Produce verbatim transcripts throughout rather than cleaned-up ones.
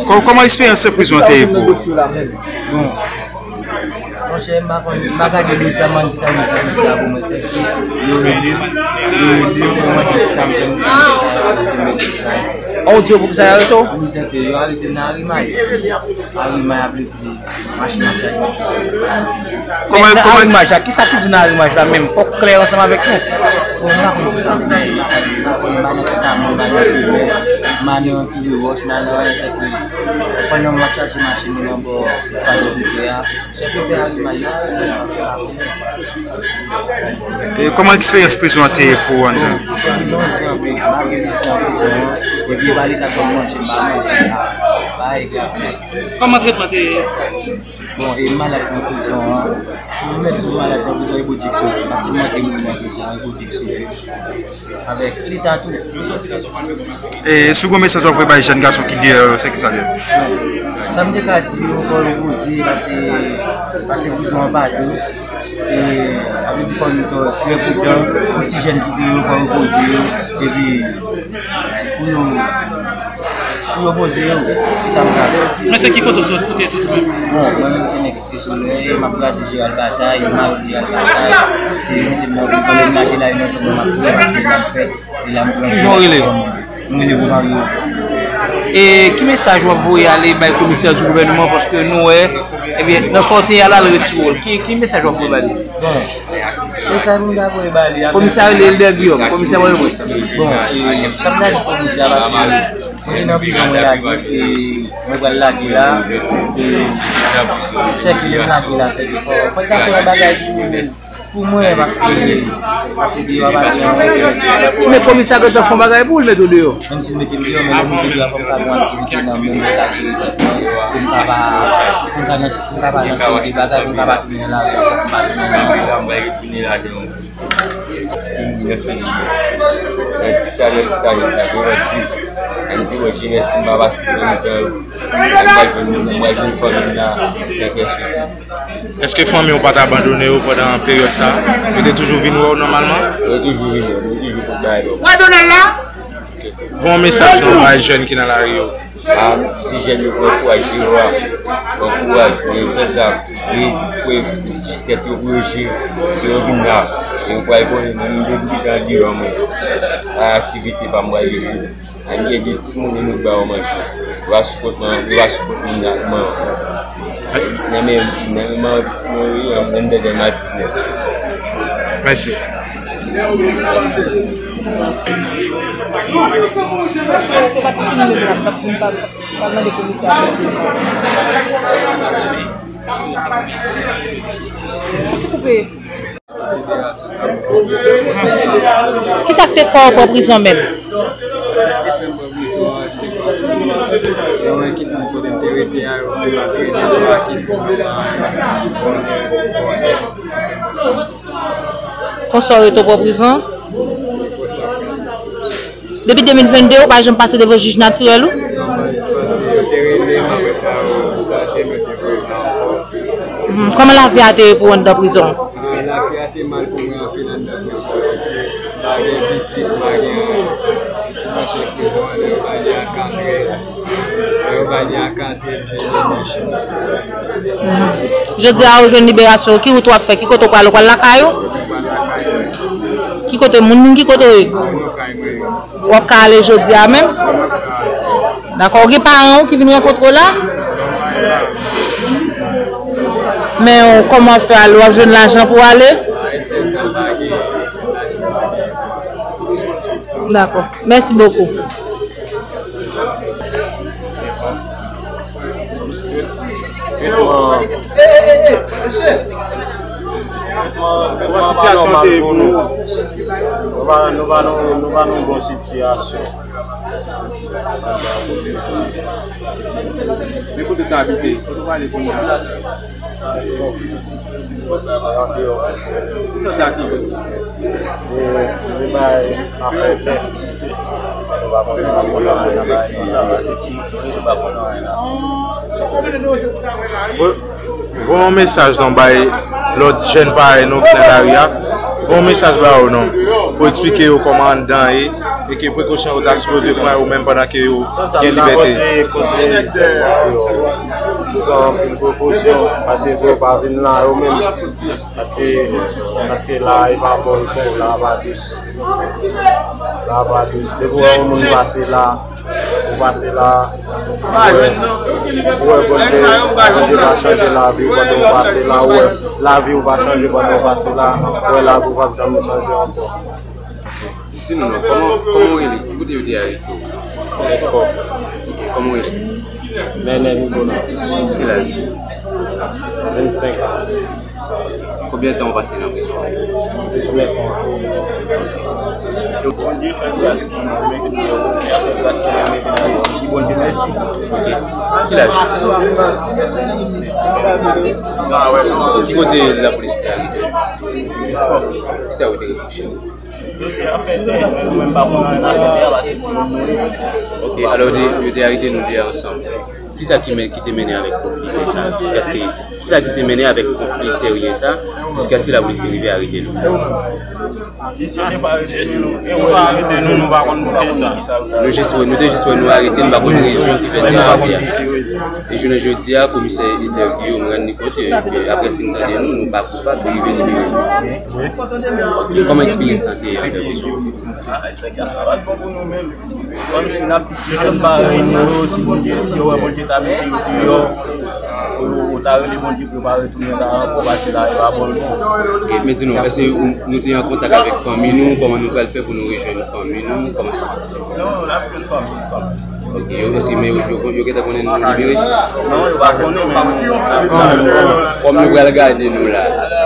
Kò-, kòman eksperyans prizon an te ye pou ou? Bon, monchè, m pa konn, m pa gade dosye a, m pa konn kisa yo di dosye a pou mwen, sèke yo rele m, yo rele m, yo mande kisa m fè, m di yo kisa yo fè, m di yo kisa yo fè. An, w di yo pou kisa yo arete w? Wi, sèke yo arete m nan Arimay. Arimay ap vle di machin ap fè. Kòman, men nan kòman Arimaj la, kisa ki di nan Arimaj la menm? Fòk klè ansanm avèk nou. Bon, m pa konn kisa pou m di, m pa konn, m pa nan tèt a mwen, m pa nan tèt mwen, m ale nan Ti Wòch, m ale nan Rèsèk, pandan m ap chache machin mwen nan bò Padre Pè a, chèf de Arimaj yo, E kòman eksperyans prizon an te ye pou ou anndan? Bon, prizon an di anpil, malgre m te nan prizon an, epi e pa leta k ban m manje, m pa manje, m pa, pa egzanp. Kòman tretman te ye? Bon, e m malad nan prizon an, pou m mèt di w malad nan prizon, e pou Dyek sove, paske m manke mouri nan prizon an, e pou Dyek sove. Avèk leta tou. E si w gen yon mesaj w ap voye bay jèn gason ki deyò yo, se kisa l ye? Sa m te ka di yo, kò yo poze, pase, pase prizon an pa dous. E, sa vle di fò nou trè pridan pou ti jèn ki deyò, kò yo poze yo. Epi, pou yo, pou yo poze yo, se sa m ka di. Men se ki kote w sot-, ou te soti menm? Bon, mwen menm se nèg Site Solèy, m ap kraze Jeral Batay, m al Jeral Batay. E mete m nan prizon, men m lage la, e nan zòn nan m ap viv, paske m ap fèt. Kijan w rele? Mwen rele Romario. E ki mesaj w ap voye ale bay komisè di gouvènman, paske nou wè, ebyen, nan sa w te ye a la, l retire w. Ki, ki mesaj w ap voye ba li? Bon, mesaj mwen ta voye ba li, komisè a rele Elder Guillaume, komisè Pòtoprens. Bon, e, sa m ta di komisè a, paske mwen te nan prizon, mwen lage, e mwen pral lage la, e sèke lè m lage la, sèke fò, fò l ta fè yon bagay pou Pou mwen, paske, paske deyò a pa gen anyen. Men komisè a gentan fè yon bagay pou w, l mete w deyò. Menm si l mete m deyò, men lè m rive deyò a, fò m ka gen yon aktivite nan men m, pou m ka jere tèt mwen, pou m ka pa, pou m ka nan, pou m ka pa nan seri de bagay, pou m ka pa tounen nan lari a, fòk m pa tounen nan lari a. Si m nan seri de, nan dis talè, dis talè, nan dis, ann di Bondye mèsi, m pa pase nan mitan yo. Ann pa jwenn moun, mwen jwenn fanmi m la, sèke sou. Èske fanmi w pa t abandone w pandan peryòd sa a? Yo te toujou vin wè w nòmalman? Yo toujou vin wè m, yo toujou pot bagay ban mwen. Wè Donald la? Bon mesaj nou bay jèn ki nan lari yo. A, ti jèn yo pran kouraj, Jewova, pran kouraj, men san zam, men kwè tèt yo pou yo je, si yo vin la, yo pral konnen, menm depi tan deyò mwen, pa aktivite pa m pral rete. Ann gen de timoun nou ba yo manje. Yo pa sipòt man, yo pa sipòt moun nan man. Nan men, nan men manman pitit mwen yo ye, anndan dèyè m a diznèf. Mèsi. Mèsi. Ti koupe. Kisa k te fè w pran prizon menm? Sa k te fè m pran prizon an, se paske yo wè ki moun kote m te rete a, yo te pa trete m, yo pa kite m, yo pa konnen. Konsa w rete w pran prizon? Depi de mil venn de, ou pa janm pase devan jij natirèl ou? Non, mwen, paske yo te rele m, apre sa, yo vizaje m, yo te voye m nan ankò. Mhm. Kòman lavi a te ye pou ou anndan prizon? Ah, lavi a te mal pou mwen anpil anndan prizon, paske m pa gen vizit, m pa gen anyen. Ti machin prizon an, lè yo ba li a kat è, Jodi a, ou jwenn liberasyon, ki wout w ap fè? Ki kote w pral? Ou pral lakay ou? Ki kote moun, moun ki kote w ye? W ap ka ale jodi a menm? Dakò, ou gen paran w ki vin rankontre w la? Men w, kòman w fè ale? W ap jwenn lajan pou w ale? Dakò. Mèsi bokou. Tretman, tretman pa nòmal pou nou. Nou pa, nou pa nan, nou pa nan bon sitiyasyon. Men kote w te abite? Kote w prale kounye a? Lèskò. Lèskò, mwen andeyò. Kisa w te aktive? Se, se bay afè fè. Nou pa konnen, nou pa konnen anyen nan bagay konsa, se timoun yo, se yo pa konnen anyen la. Voye yon mesaj non bay lòt jèn parèy nou ki nan lari a. Voye yon mesaj ba yo non. Pou eksplike yo kòman anndan ye e ki prekosyon yo ta sipoze pran yo menm pandan ke yo gen libète. Konseye, konseye jèn parèy yo. Yo pran anpil prekosyon, paske pou yo pa vin la yo menm. Paske, paske la e pa bòl tou, la pa dous. La pa dous. Depi w wè yon moun pase la, ou pase la, ou wè, ou wè Bondye, Bondye va chanje lavi w pandan w pase la, ou wè lavi w va chanje pandan w pase la, ou wè lavi w p ap janm chanje ankò. Di nou non, kòman, kòman w rele? Ki kote yo te arete w? Lèskò. Kòman w rele? Nènè Nicolas. Ki laj? Vennsenk an. Konbyen tan w pase nan prizon an? Diznèf mwa. Bondye fè gras pou nou, men ke Bondye fè gras pou nou, men ke nou di Bondye mèsi. Ok. Ki laj? Ki kote lapolis te arete w? Kisa yo te repwoche w? Yo se afè tè, men nou menm pa konn anyen nan afè tè a, paske timoun nou ye. Ok, alò yo te, yo te arete nou de ansanm. Kisa ki men, ki te mennen avèk konfli tè sa? Jiskaske, kisa ki te mennen avèk konfli tèryen sa? Jiskaske lapolis te rive arete nou. Yo te pa arete nou, yo pa arete nou, nou pa konn poukisa. Nou jis wè, nou te jis wè nou arete, nou pa konn rezon ki fè nou arete a. E jounen jodi a, komisè Ether Guillaume rann li kont ke, ke apre l fin tande nou, nou pa koupab, li rive libere nou. Kòman eksperyans lan te ye anndan prizon? Ah, sa pa t bon pou nou menm. Kòmsi n ap pitiye jèn parèy nou yo, si Bondye, si yo wè Bondye ta mete yo deyò, yo, yo ta rele Bondye pou yo pa retounen la ankò, paske la e pa bon. Ok, men di nou, èske nou te an kontak avèk fanmi nou? Kòman nou pral fè pou nou rejwenn fanmi nou? Kòman sa? Non, n ap jwenn fanmi, fanmi. Ok, yo osi, men yo, yo, yo gentan konnen nou libere? Non, yo pa konnen, men nou, n ap jwenn fanmi. Kòm nou pral gade nou la,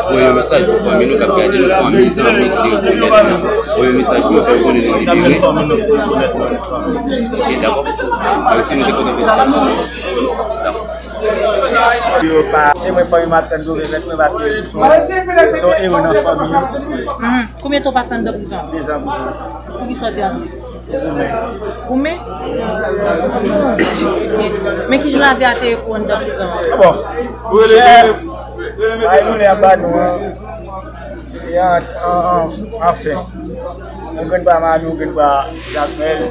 voye yon mesaj pou fanmi nou k ap gade nou, fanmi, zanmi ki rekonèt nou. Voye yon mesaj pou yo, fè yo konnen nou libere. Ok, dakò. Mèsi, nou te kontan vizite nou. Dakò. Se mwen fanmi m ap tann pou remèt mwen paske m se yon, m se yon ewo nan fanmi an. Mhm. Konbyen tan w pase anndan prizon an? Dezan prizon. Poukisa w te antre? Goumen. Goumen? Men kijan lavi a te ye pou w anndan prizon an? Bon, chè, bay nou lè anba nou an. E an, an, an, anfen, yon grenn bwa mami, yon grenn bwa jakmèl,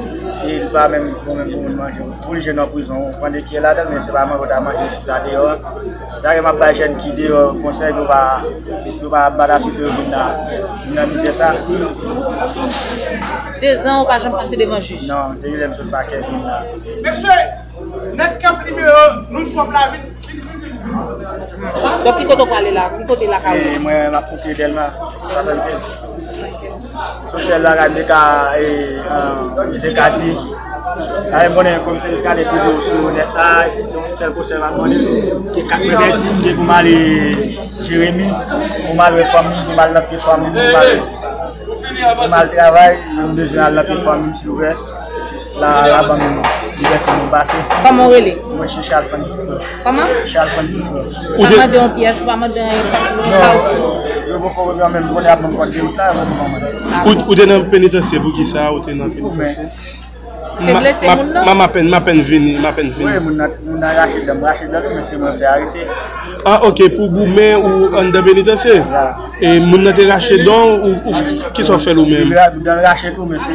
e li pa menm bon menm pou moun manje. Pou li jwenn nan prizon, ou pran de kiyè ladan l, men se pa manje w ta manje, chita deyò a. Dayè, m ap bay jèn ki deyò konsèy pou yo pa, pou yo pa bat aswete yo vin nan, vin nan mizè sa. Dezan, ou pa janm pase devan jij? Non, depi lè m sot pakè vin la. Mesye, nèg k ap libere yo, nou twòp la vin. Donk, ki kote w prale la? Ki kote lakay ou? E mwen, m ap moute Dèlma, swasannkenz. Sou sèl bagay m te ka, e, e, m te ka di, dayè, m konnen komisè Muscadin toujou sou nèt la, se yon sèl konsèy m ap mande, ke kat mwen pèdi, m gen pou m ale Jeremi, pou m al wè fanmi m, pou m al nan pye fanmi m, pou m al, pou m al travay, m bezwen al nan pye fanmi m, silvouplè. La, la ban m libète nou pase. Kòman w rele? Mwen se Charles Francisco. Kòman? Charles Francisco. Ou pa mande yon pyès, ou pa mande anyen, pa... Non, yo poko, yo menm konnen ap ban m kòd de wout la, yo poko ban mwen. Ou, ou te nan penitansye pou kisa? Ou te nan penitansye? Te blese moun nan? M apèn, m apèn vini, m apèn vini. Wi, moun nan, moun nan rache dan m, rache dan l, men se mwen fè arete. Ah, ok, pou goumen ou anndan penitansye? Ya. E moun nan te rache dan w, ou, ou, kisa w fè l ou menm? Li ra-, dan l rache tou, men se